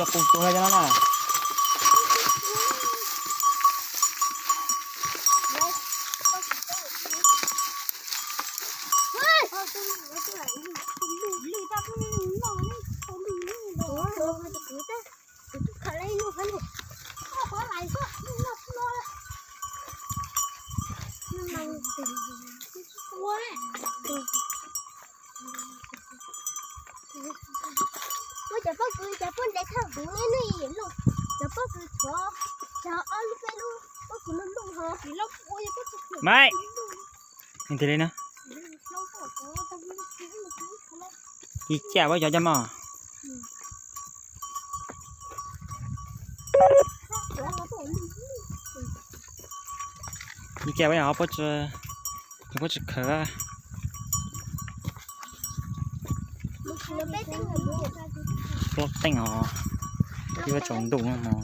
Tus tus no cov no na. Ua cov pob kws, cov pob ntseg thawj huv ne, nej yim lug, cov pob kws tshuav, cov ob lub peb lub pob kws lug lug ho. Mai, li na, ci caj ua cov coj mog. Ci caj ua yog puab tsi khaws. Plaub teej os, ib puab tsaus ntuj no mog.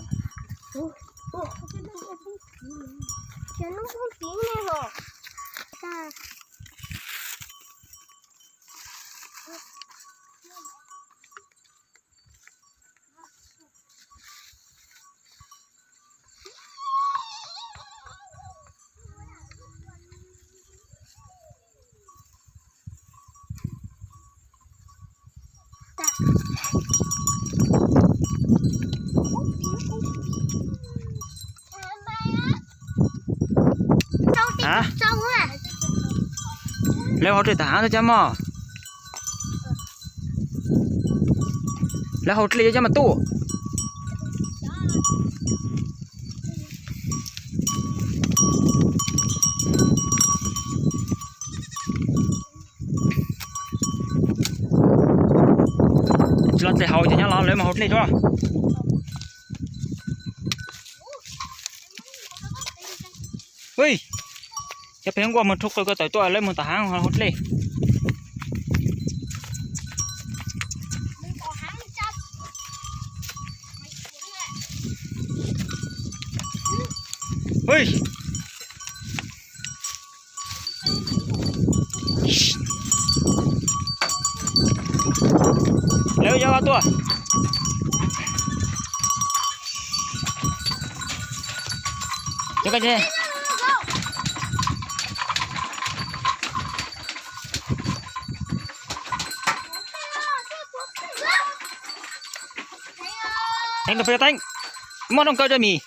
Lawv hauv dlej tag haav tag cov mog. Lawv hauv dlej cov mas tuaj. Tsis los dlej hauv ces nyob los lawv mas hauv dlej tso. Cov pem nkuaj moog rhu qw ko tawm tuaj lawv moog tom haav hauv dlej. Lawv yog tuaj. Teeb, teeb, mob rooj kaw rau mis.